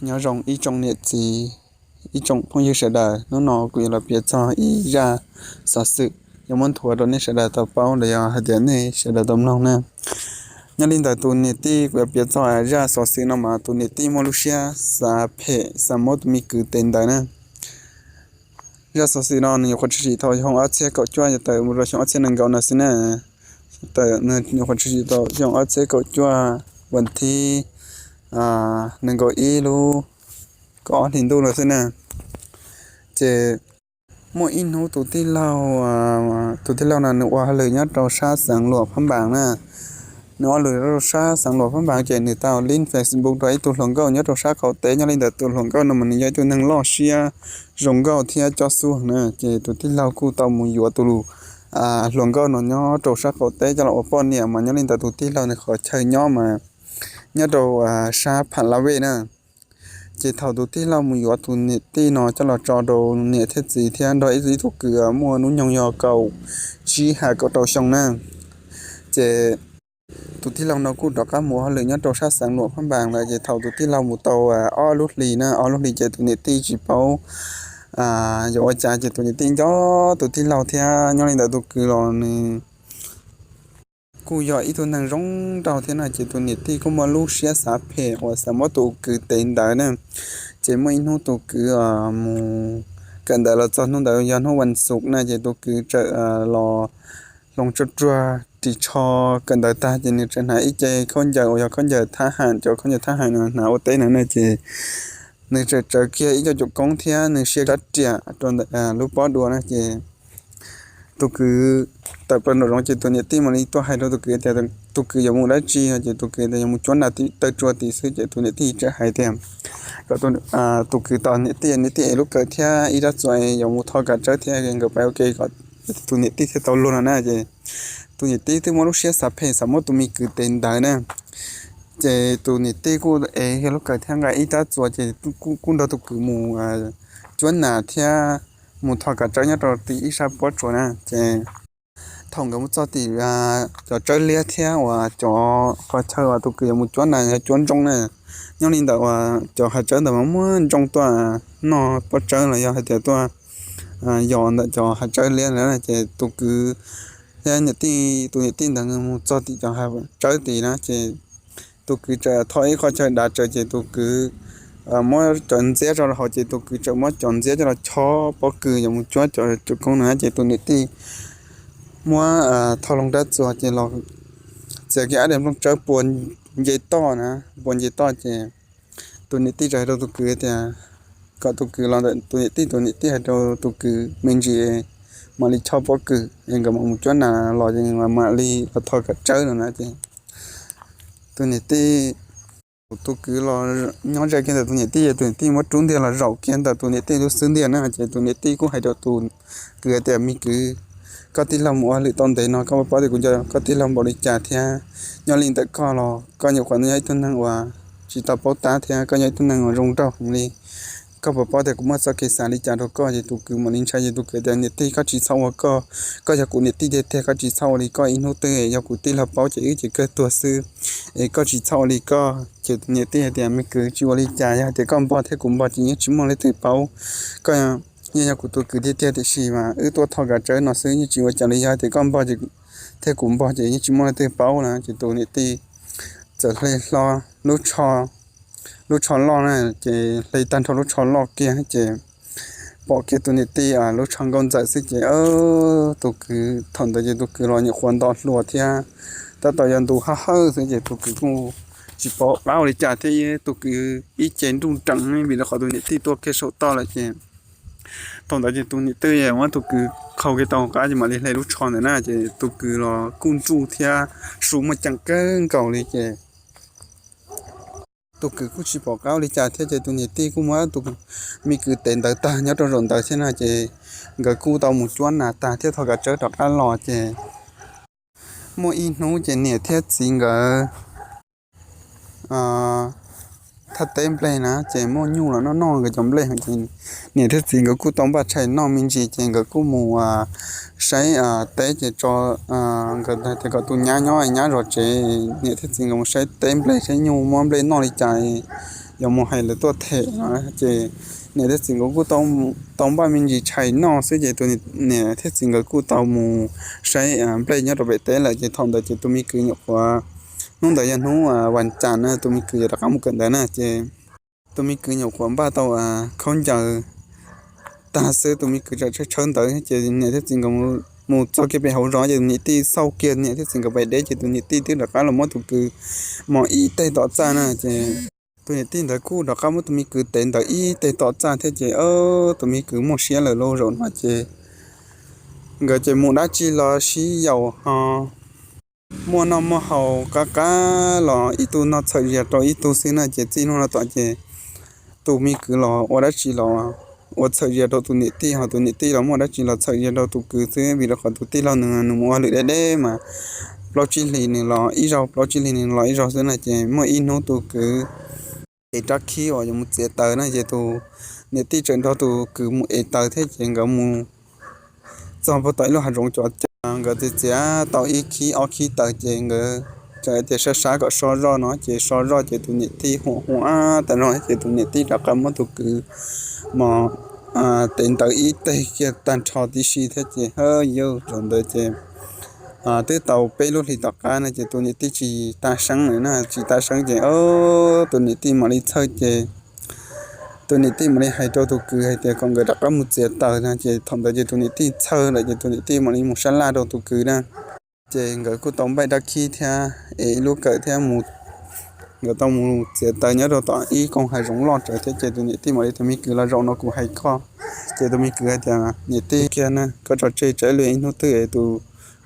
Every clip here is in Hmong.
Nyob zoo ib tsoom niam txiv, ib tsoom phooj ywg sawv daws, hnub no kuv yuav los piav txog ib zaj xov xwm yuav muab nthuav rau nej sawv daws tau paub los yog hais tias nej sawv daws tau mloog na. Nyob li ntawm tus niam tij kuv yuav piav txog zaj xov xwm no mas tus niam tij muaj lub siab xav phem xav muab tus me kwv tes ntawd na. Zaj xov xwm no nws nyuam qhuav tshwm sim thaum xyoo ob txhiab kaum cuaj tawm mus rau xyoo ob txhiab nees nkaum no xwb na. Tawm, nws nyuam qhuav tshwm sim thaum xyoo ob txhiab kaum cuaj, vas thib nees nkaum ib lub kaum ob hlis ntuj no xwb na. Ces muaj ib hnub tus tij laug, tus tij laug no nws ua hauj lwm nyob rau sab xeev Luam Phab Npas na. Nws ua hauj lwm rau sab xeev Luam Phab Npas ces nws tau lib Facebook rau ib tug hluas nkauj nyob rau sab qaum teb. Nyob li ntawd tus hluas nkauj no mas nws yog ib tug neeg loj siab zoo nkauj thiab cob xub na. Ces tus tij laug kuj tau mus yuav tus hluas nkauj no nyob rau sab qaum teb coj los ua poj niam mas nyob li ntawd tus tij laug nws qhov chaw nyob mas nyob rau sab Pham Lab Vej na. Ces thaum tus tij laug mus yuav tus niam tij no coj los tso rau niam thiab txiv thiab nrog ib tug kwv muaj hnub nyoog yog kaum tsib ha kaum rau xyoo na. Ces tus tij laug no kuj rov qab mus ua hauj lwm nyob rau sab xeev Luam Phab Npas lawm. Ces thaum tus tij laug mus tau ob lub hlis na, ob lub hlis ces tus niam tij tsis paub yuav ua cas ces tus niam tij nco tus tij laug thiab nyob li ntawd tus kwv los nws kuj yog ib tug neeg zoo nraug thiab no ces tus niam tij kuj muaj lub siab xav phem uas xav muab tus kwv tes ntawd na. Ces muaj ib hnub tus kwv mus kawm ntawv los txog hnub ntawd yog hnub vas xuv na ces tus kwv txawm los hloov tsuag tsuag ris tsho kawm ntawv tag ces nws txawm hnav ib ce khaub ncaws uas yog khaub ncaws thab ham, cov khaub ncaws thab ham no hnav ua teb na na ces nws txawm tsawv kiag ib co cuam koob thiab nws siv rab riam rau ntawm lub pob dua na ces tus kwv tawm plaws nraum zoov ces tus niam tij mam li tuaj hais rau tus kwv tias tus kwv yuav mus dab tsi no ces tus kwv tias yuav mus cuab nas tim taw tsua tim xwb ces tus niam tij txawm hais tias kom tus kwv tos niam tij, niam tij ev lub kawm thiab ib rab txuas yuav mus tho kav tsawb thiab nkawd pais ua ke kom tus niam tij thiaj tau luag no na ces tus niam tij twb muaj lub siab xav phem xav muab tus me kwv tes ntawd na. Ces tus niam tij kuj ev lub kawm thiab nqa ib rab txuas ces kuj nrog tus kwv mus cuab nas thiab mus tho kav tsawb nyob rau tim ib sab pob tsuas na ces thaum nkawd mus txog tim cov tsawb liab thiab uas cov qhov chaw uas tus kwv yuav mus cuab nas yog cuab ntsooj na. Nyob li ntawd uas cov hav tsawb ntawd mas muaj ntsooj tuaj noj pob tsawb los yog hais tias tuaj yos ntawm cov hav tsawb liab na ces tus kwv thiab niam tij, tus niam tij ntawd mus txog tim cov hav tsawb tid na ces tus kwv txawm tho ib qho chaw dav tsaws ces tus kwv muab cov ntxiab rau hauv ces tus kwv txawm muab cov ntxiab coj los chob pob kws yuav mus cuab cov cuam koob na ces tus niam tij muab tho loo rab txuas ces los txiav kiag ab diav nplooj tsawb pua nce toj na, pua nce toj ces tus niam tij txawm hais rau tus kwv tias kom tus kwv los ntawm tus niam tij, tus niam tij hais rau tus kwv me ntsis mam li chob pob kws es nkawd mam mus cuab nas los es mam li los tho kav tsawb no na ces tus niam tij, tus kwv los nyob ze kiag ntawm tus niam tij, tus niam tij muab rub ntiag los zaum kiag ntawm tus niam tij lub xub ntiag na ces tus niam tij kuj hais rau tus kwv tias me kwv, koj tij laug mus ua hauj lwm tau ntev no koj puas paub tias kuv nco koj tij laug npaum li cas thiab nyob li ntawm koj los koj nyuam qhuav yog ib tug neeg uas tsis tau paub tab thiab koj yog ib tug neeg uas zoo nraug heev li. Koj puas paub tias kuv muaj txoj kev xav li cas rau koj? Ces tus kwv mam li ntshai ces tus kwv tias niam tij koj tsis txhob ua koj, koj yog kuv niam tij tiag tiag koj tsis txhob ua li koj, ib hnub twg yog kuv tij laug paub ces wb ces kawg tuag xwb es koj tsis txhob ua li koj. Ces tus niam tij hais tias me kwv tsis ua li cas, yog hais tias koj npog thiab kuv npog ces yeej tsis muaj leej twg paub. Koj yeej yog kuv tus kwv tiag tiag tiam sis mas wb tuaj tho kav tsawb no xwb yeej tsis ua cas li, yog hais tias koj npog ces thiab kuv npog ces yeej tsis muaj leej twg paub na. Ces tus niam tij txawm hle hlo lub tsho, lub tsho loj na ces hle tag nrho lub tsho loj kiag ces pom kiag tus niam tij lub tsho nkauj ntxawm xwb ces tus kwv thaum ntawd ces tus kwv los nyuam qhuav nto hluas thiab tab tom yog ntu haj hawj xwb ces tus kwv kuj tsis pom qab ua li cas thiab tus kwv ib ce nruj nrees vim rau qhov tus niam tij tuaj kiag saum toj lawm ces thaum ntawd ces tus niam tij muab tus kwv qhau kiag tau qab ces mam li hle lub tsho ntawd na ces tus kwv los kuj nruj thiab su muaj ceem kawg nkaus li ces tus kwv kuj tsis pom qab ua li cas thiab ces tus niam tij kuj muab tus me kwv tes ntawd tag nyob rau zaum ntawd thiab na ces nkawd kuj tau mus cuab nas tag thiab tho kav tsawb rov qab los ces muaj ib hnub ces niam thiab txiv nkawd thaj teb nplej na ces muaj nyuj los noj noj nkawd cov nplej ces niam thiab txiv nkawd kuj tau npaj tshais noj me ntsis ces nkawd kuj mus saib teb ces tso nkawd tias kom tus nyab nyob nyab zov tsev, niam thiab txiv nkawd mus saib teb nplej saib nyuj muab nplej noj li cas yuav mus hais lawv tuaj them no. Ces niam thiab txiv nkawd kuj tau npaj me ntsis tshais noj xwb ces tus niam thiab txiv nkawd kuj tau mus saib nplej nyob rau pem teb lawm. Ces thaum ntawd ces tus me kwv nyuam qhuav, hnub ntawd yog hnub vas cas na, tus me kwv yuav rov qab mus kawm ntawv na, ces tus me kwv nyuam qhuav npaj tau khaub ncaws tag xwb, tus me kwv tseem tshawb tshawb ntawv ces niam thiab txiv nkawd mus txog kiag pem hauv zos ces niam tij xauj kiag niam thiab txiv nkawd pais deb ces tus niam tij twb rov qab los muab tus kwv mos ib teg tom txaj na. Ces tus niam tij ntawd kuj rov qab muab tus me kwv tev ntawv ib teg tom txaj thiab ces tus me kwv muaj siab lawm lauj. Zaum no ces nkawd ces mus dab tsi los sib yaum ho muaj noj muaj haus qab qab los ib tug noj txhawm zias rau ib tug xwb na. Ces txij hnub no tom ces tus me kwv los ua dab tsi los ua txhawm zias rau tus niam tij, ho tus niam tij los muaj dab tsi los txhawm zias rau tus kwv xwb, vim rau qhov tus tij laug nws nws mus ua lwm deb deb mas plaub tsib hlis nws los ib zaug, plaub tsib hlis nws los ib zaug xwb na. Ces muaj ib hnub tus kwv ev rab khib uas yuav mus txiav taws na, ces tus niam tij tseem nrog tus kwv mus ev taws thiab ces nkawd mus txog puag tom ib lub hav zoov cov cas nkawd txiav txiav tau ib khib ob khib taws ces nkawd txawm tias sab sab kom so zoj no ces so zoj ces tus niam tij huam huam tas zog ces tus niam tij rov qab muab tus kwv mos tev ntawv ib teg kiag tag nrho tib si thiab ces ha yawg zaum ntawd ces twb tau peb lub hlis tom qab no ces tus niam tij tsis tag seeb lawm na, tsis tag seeb ces tus niam tij mam li txhawj ces tus niam tij mam li hais rau tus kwv hais tias kom nkawd rov qab mus txiav taws no ces thaum ntawd ces tus niam tij txhawj lawm ces tus niam tij mam li mus sab laj rau tus kwv na. Ces nkawd kuj tau npaj dab khib thiab es ib lub kawm thiab mus, nkawd tau mus txiav taws nyob rau tom ib koog hav zoov loj tsawv thiab ces tus niam tij mam li tias me kwv los zaum no kuv hais koj. Ces tus me kwv hais tias niam tij kiag na, koj tso tseg tsam ib hnub twg es tus,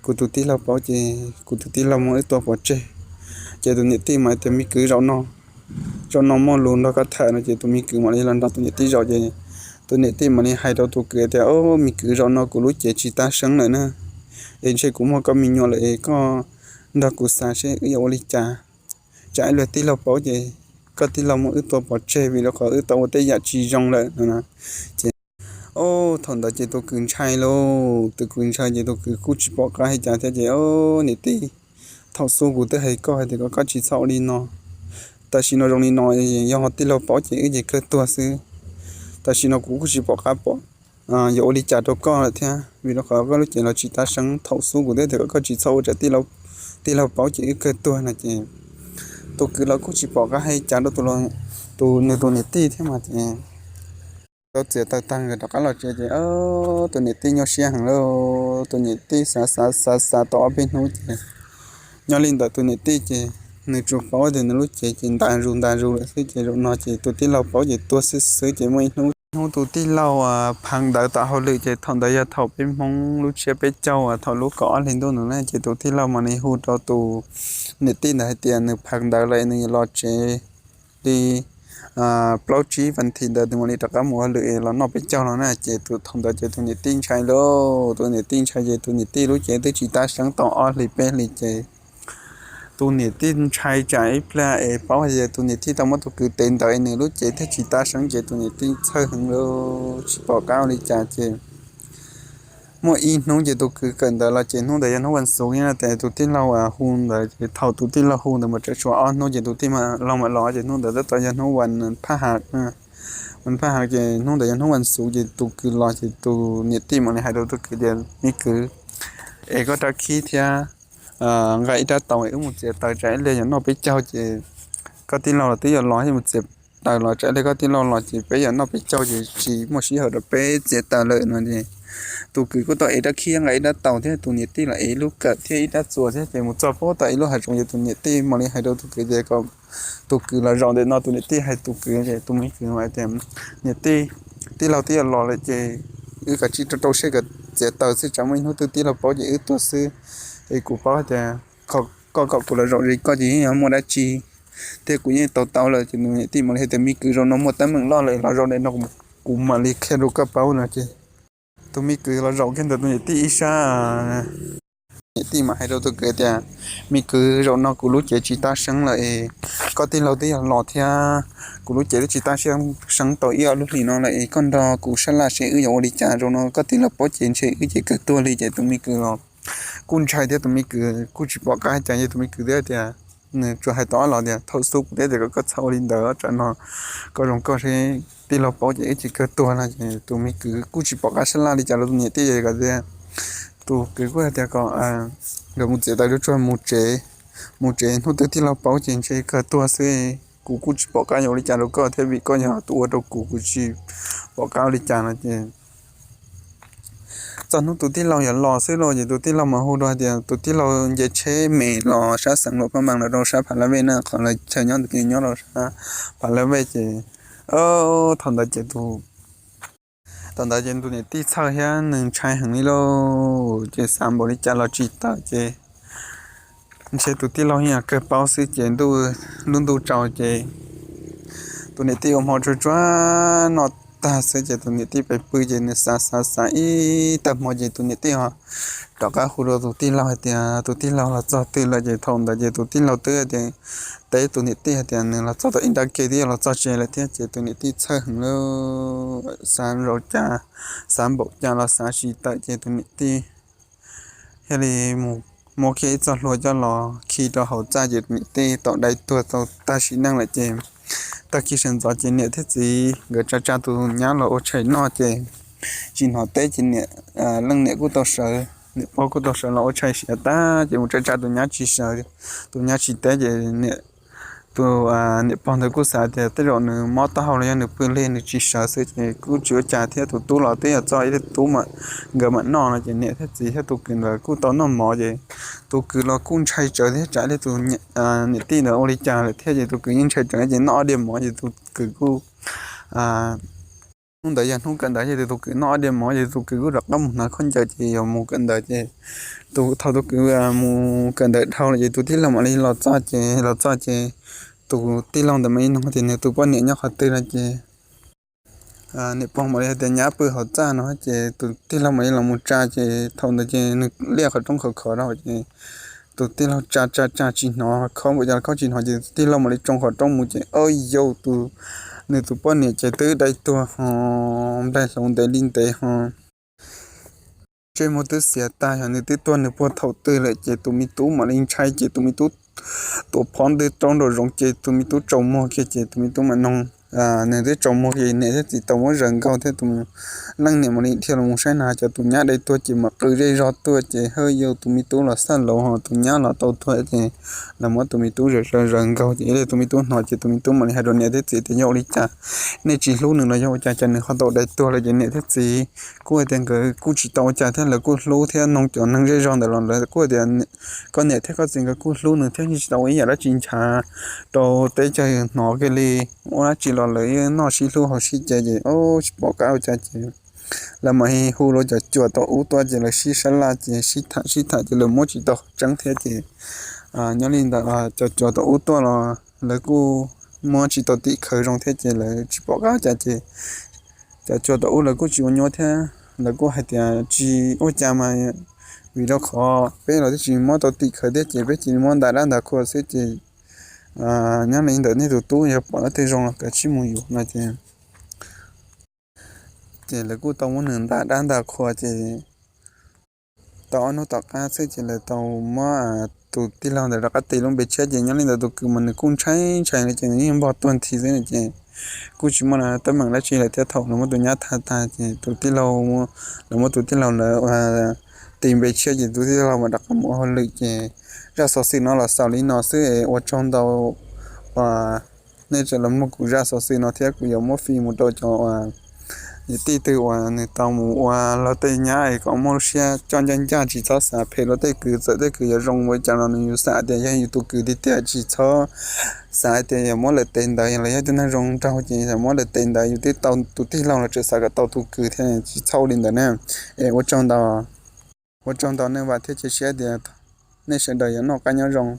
kuv tus tij laug paub ces kuv tus tij laug muab wb tua pov tseg. Ces tus niam tij mam li tias me kwv zaum no, zaum no muaj lus nrog koj tham no ces tus me kwv mam li los nrog tus niam tij zaum ces tus niam tij mam li hais rau tus kwv tias o me kwv zaum no kuv lub cev tsis tab seeb lawm na, es ntshe kuv muaj koj me nyuam lawm es koj nrog kuv xav seb wb yuav ua li cas, tsam ib pliag tij laug paub ces koj tij laug muab wb tua pov tseg vim rau qhov wb tau ua tej yam tsis zoo lawm no. Ces o thaum ntawd ces tus kwv ntshai lauj, tus kwv ntshai ces tus kwv kuj tsis pom qab hais cas thiab ces o niam tij, thaum xub kuv twb hais koj hais tias kom koj tsis txhob ua li no, tam sim no zoo li no yog tij laug paub ces wb ces kawg tuag xwb. Tam sim no kuv kuj tsis pom qab pom yuav ua li cas rau koj lawm thiab vim rau qhov koj lub cev los tsis tab seeb, thaum xub kuv twb tias kom koj tsis txhob ua tsam tij laug paub ces wb kawg tuag no ces tus kwv los kuj tsis pom qab hais cas rau tus, nws tus niam tij thiab mas ces tau txiav taws tag nkawd rov qab los tsev ces tus niam tij nyuaj siab heev lauj, tus niam tij xav xav xav xav tau ob peb hnub ces nyob li ntawd tus niam tij ces nws tsuas paub tias nws lub cev ces ntas zus ntas zus lawm xwb ces zaum no ces tus tij laug paub ces tuag xwb xwb ces muaj ib hnub, hnub tus tij laug phav ntawv tom hauj lwm ces thaum ntawd yog thaum peb Hmoob lub tsiab peb caug thaum lub kaum ob hlis ntuj ntawd na ces tus tij laug mam li hu rau tus niam tij ntawd hais tias nws phav ntawv lawm nws yuav los tsev li plaub tsib vas thiv ntawd nws mam li rov qab mus ua lwm los noj peb caug no na ces thaum ntawd ces tus niam tij ntshai lauj, tus niam tij ntshai ces tus niam tij lub cev twb tsis tab seeb tau ob hlis peb hlis ces tus niam tij ntshai tsam ib pliag es paub hais tias tus niam tij tau muab tus kwv tev ntawd nws lub cev thiaj tsis tab seeb ces tus niam tij txhawj heev lauj, tsis pom qab ua li cas ces muaj ib hnub ces tus kwv kawm ntawv los ces hnub ntawd yog hnub vas xuv no ces tus tij laug hu ntawd ces thaum tus tij laug hu ntawd mas tseem tshuav ob hnub ces tus tij laug mam los ces hnub ntawd tab tom yog hnub vas phaj hav, vas phaj hav ces hnub ntawd yog hnub vas xuv ces tus kwv los ces tus niam tij mam li hais rau tus kwv tias me kwv, es koj rab khib thiab nqa ib rab taus wb mus txiav taws tsam ib pliag yuav noj peb caug ces koj tij laug los twb yuav los mus txiav taws los tsam ib pliag koj tij laug los ces peb yuav noj peb caug ces tsis muaj sij hawm rau peb txiav taws lawm no ces tus kwv kuj tau ev rab khib nqa ib rab taus thiab tus niam tij los ev lub kawm thiab ib rab txuas thiab ces mus txog puag tom ib lub hav zoov ces tus niam tij mam li hais rau tus kwv tias kom tus kwv los zaum ntawm no, tus niam tij hais tus kwv ces tus me kwv hais tias niam tij, tij laug twb yuav los lawm ces wb kav tsij rau rau siab kom txiav taws xwb tsam muaj ib hnub twg tij laug paub ces wb tuag xwb. Es kuv paub hais tias koj kom kuv los zaum ze koj ces yeej yuav muaj dab tsi thiab kuv yeej tau tau lawm ces tus niam tij mam li hais tias me kwv zaum no muaj teeb meem loj lawm los zaum ntawm no kuv mam li qhia rau koj paub no ces tus me kwv los zaum kiag ntawm tus niam tij ib sab. Niam tij mam hais rau tus kwv tias me kwv zaum no kuv lub cev tsis tab seeb lawm es koj tij laug twb yuav los thiab kuv lub cev twb tsis tab seeb tau ib ob lub hlis no lawm es koj nrog kuv sab laj seb wb yuav ua li cas, zaum no koj tij laug paub ces ntshe wb ces kawg tuag li ces tus me kwv los kuj ntshai thiab tus me kwv kuj tsis pom qab hais cas ces tus me kwv thiaj tias Nws tsuas hais tau ob los tias thaum xub kuv teb tias kom koj txhob ua li ntawd, tsam no koj zoo koj seb tij laug paub ces wb tsis kawg tuag no. Ces tus me kwv kuj tsis pom qab sab laj li cas rau tus niam tij, tias, tus kwv kuj hais tias kom nkawd mus txiav taws tsuag tsuag mus tsev, mus tsev hnub twg tij laug paub ces ntshe kawg tuag xwb. Kuv kuj tsis pom qab yuav ua li cas rau koj thiab vim koj yog tus ua rau kuv, kuv tsis pom qab ua li cas no ces txog hnub tus tij laug yuav los xwb los ces tus tij laug mas hu rau hais tias tus tij laug nce tsheb me los sab xeev Luam Phaj Npas los rau sab Phav Lab Vej na, qhov lawv chaw nyob ntawd ces nyob rau sab Phav Lab Vej ces thaum ntawd ces tus thaum ntawd ces tus niam tij txhawj thiab nws ntshai heev li lauj, ces xav npaum li cas los tsis tawm ces ntshe tus tij laug yeej kawg paub xwb ces ntuj, lub ntuj tsaus ces tus niam tij ua hmo tsuag tsuag noj tag xwb ces tus niam tij pes pw ces nws xav xav xav ib tag hmo ces tus niam tij ho rov qab hu rau tus tij laug hais tias tus tij laug los txog twg lawm ces thaum ntawd ces tus tij laug twb hais tias teb tus niam tij hais tias nws los txog tau ib nrab ke twb yuav los txog tsev lawm thiab ces tus niam tij txhawj heev lauj, xav zau cas, xav npaum cas los xav tsis tawm ces tus niam tij thiaj li mus muab kiag ib txoj hlua coj los khi rau hauv txaj ces tus niam tij tau dai tuag tau tag sim neej lawm ces tag kis sawv ntxov ces niam thiab txiv nkawd tsa tsa tus nyab los ua tshais noj ces tsis hnov teb ces niam, leej niam kuj tau sawv, niam pog kuj tau sawv los ua tshais siav tag ces mus tsa tsa tus nyab tsis sawv, tus nyab tsis teb ces niam, tus niam pog ntawd kuj xav tias tej zaum nws mob taub hau los yog nws pw lig nws tsis sawv xwb ces kuj tsis ua cas thiab tus tub los twb yog txog ib tug tub mas nkawd mam noj no ces niam thiab txiv thiab tus kwv ntawd kuj tau noj mov ces tus kwv los kuj ntshai tsawv thiab tsam li tus niam tij ntawd ua li cas lawm thiab ces tus kwv yeej ntshai tsawv ces noj ob diav mov ces tus kwv kuj hnub ntawd yog hnub kawm ntawv ces tus kwv noj ob diav mov ces tus kwv kuj rov qab mus hnav khaub ncaws ces yog mus kawm ntawv ces tus, thaum tus kwv mus kawm ntawv dhau lawm ces tus tij laug mam li los txog ces, los txog ces tus tij laug ntawd mam li nug tias nws tus poj niam nyob qhov twg no ces niam pog mam li hais tias nyab pw hauv txaj no ces tus tij laug mam li los mus tsa ces thaum ntawd ces nws liaj qhov rooj khov khov rau ces tus tij laug tsa tsa tsa tsis hnov, khob npaum cas los khob tsis hnov ces tus tij laug mam li tsoo qhov rooj mus ces o yau tus, nws tus poj niam ces twb dai tuag ho nplaig hlau ntev li ntev ho ntsej muag twb xiav tag, yog nws twb tuag nws puag thaum twg lawm ces tus me tub mam li ntshai ces tus me tub tuav phom ntws rau nraum zoov ces tus me tub tsaus muag kiag ces tus me tub mam noog, nws twb tsaus muag ces niam thiab txiv tau muab zaws nkaug thiab tus leej niam mam li dhia los mus saib na cov tus nyab dai tuag ces mam qw zej zog tuaj ces hawj yau tus me tub los xaj laus ho tus nyab los tau tuag ces lawv muab tus me tub zaws zaws zaws nkaug ces tus me tub hnov ces tus me tub mam li hais rau niam thiab txiv tias yog ua li cas nej tsis hlub nws los yog ua cas cas nws ho tau dai tuag lawm ces niam thiab txiv kuj hais tias nkawd kuj tsis tau ua cas thiab lawv kuj hlub thiab noog cov neeg zej zog ntawd los lawv kuj hais tias koj niam thiab koj txiv nkawd kuj hlub nws thiab yeej tsis tau ua ib yam dab tsi nchav rau teb chaws hnov kiag li. Ua dab tsi los lawv yeej noj sib hlub haus sib ce ces tsis pom qab ua cas ces lawv mam li hu rau cov cuam tau ub tuaj ces lawv sib sab laj ces sib tham sib tham ces lawv muab tsis tau qhov tseeb thiab ces nyob li ntawd cov cuam tau ub tuaj los lawv kuj muab tsis tau tim khawv zoo thiab ces lawv tsis pom qab cas ces cov cuam tau ub lawv kuj tsis ua nyuaj thiab lawv kuj hais tias tsis ua cas mas vim rau qhov peb los twb tsis muab tau tim khawv thiab ces peb cia li muab nta dab nta qhua xwb ces nyob li ntawd nej tus tub yog pom dab twg zoo los kav tsij mus yuav no ces ces lawv kuj tau muab nws nta dab nta qhua ces tau ob hnub tom qab xwb ces lawv tau muab tus tij laug ntawd rov qab tis lub npe tshiab ces nyob li ntawd tus kwv mas nws kuj ntshai ntshai li ces nws yeej npog tuag nthi xwb ces kuj tsis muaj teeb meem dab tsi lawm thiab thaum lawv muab tus nyab tha tag ces tus tij laug, lawv muab tus tij laug lawv tis npe tshiab ces tus tij laug mas rov qab mus ua hauj lwm ces zaj xov xwm no los xaus li no xwb es ua tsaug ntau uas nej tseem los mloog kuv zaj xov xwm no thiab kuv yuav muab fij mus rau cov uas niam tij twg uas nws tau mus ua luag tej nyab es kom muaj lub siab coj ncaj ncaj tsis txhob xav phem rau tej kwv txawm tej kwv yuav zoo ua cas los nws yus xav tias yog yus tus kwv tiag tiag tsis txhob xav tias yog muab lawv tes ntawd los yog tus neeg zoo nraug ces yog muab lawv tes ntawd yus twb tau tus tij laug los tseem xav kom tau tus kwv thiab tsis txhob ua li ntawd na. Es ua tsaug ntau, ua tsaug ntau nej vam thiab cia siab tias nej sawv daws yuav noj qab nyob zoo.